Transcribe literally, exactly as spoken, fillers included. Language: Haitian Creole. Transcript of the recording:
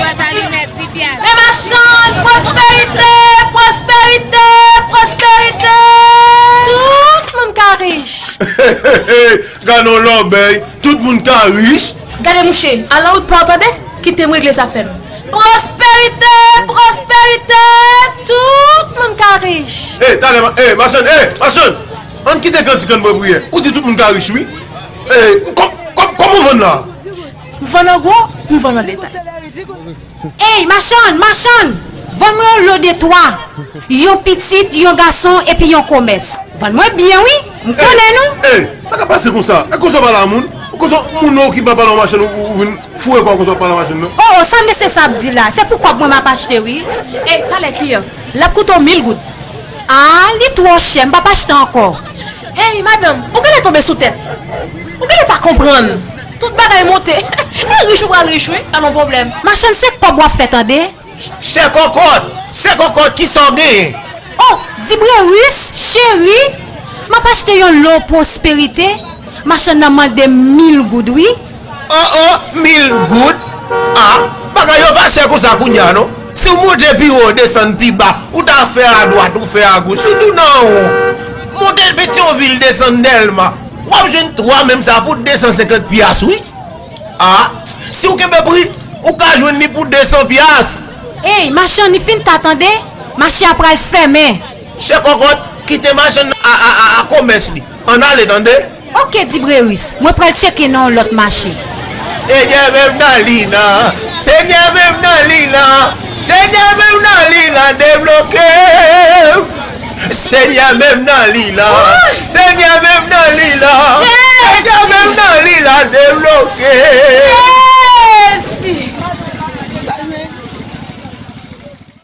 Men machann, pwosperite, pwosperite, pwosperite. Tout moun ka rich. Gade yon lòbèy, tout moun ka rich. Gade mouche, al nan wout pa w tande, kite m regle zafè m. Pwosperite, pwosperite, tout moun ka rich. E, talè, ma- e, machann, e, machann. Ann kite kantik ann pran priyè. Ou di tout moun ka rich, wi. E, kòm, kòm, kòman w vann la? M vann an gwo, m vann an detay. Ey, machann, machann! Vann mwen yon lo de twa. Yon pitit, yon gason, epi yon komès. Vann mwen byen, wi. M konnen nou. Ey, sa ka pase konsa? E konsa w pale a moun? Ou konsa moun nan okipe ap pale a machann, ou, ou vin foure kò w konsa w ap pale a machann nan? O, o, sa mesye sa ap di la? Se pou kòb mwen m ap achte, wi. Ey, talè kliyan. L ap koute w mil goud. A, li twò chè, m p ap achte ankò. Hey, madanm, ou genlè tonbe sou tèt. Ou genlè pa konprann. Tout bagay monte. E rich ou pral rich, wi, pa nan pwoblèm. Machann, se kòb w ap fè, tande. Chè kòkòt, chè kòkòt, kisa w genyen? O, Dibrerus, cheri, m ap achte yon lo pwosperite. Machann nan mande m mil goud, wi. O, o, mil goud? A, bagay yo pa chè konsa kounye a non. Si w monte pi wo, w desann pi ba, ou ta fè adwat, ou fè agoch, sitou nan won. Monte Petyonvil, desann Dèlma, w ap jwenn twa menm sa pou de san senkant pyas, wi. A, si w kenbe pri, ou ka jwenn li pou de san pyas. Ey, machann, li fin ta tande, mache a pral fèmen. Chè kòkòt, kite machann nan a, a, a, a komès li. Ann ale, tande. Oke, Dibrerus, mwen pral tcheke nan yon lòt mache. Senyè, menm nan li la. Senyè, menm nan li la. Senyè, menm nan li la, debloke m. Senyè, menm nan li la. Senyè, menm nan li la. Senyè, menm nan li la, debloke m. Jezi!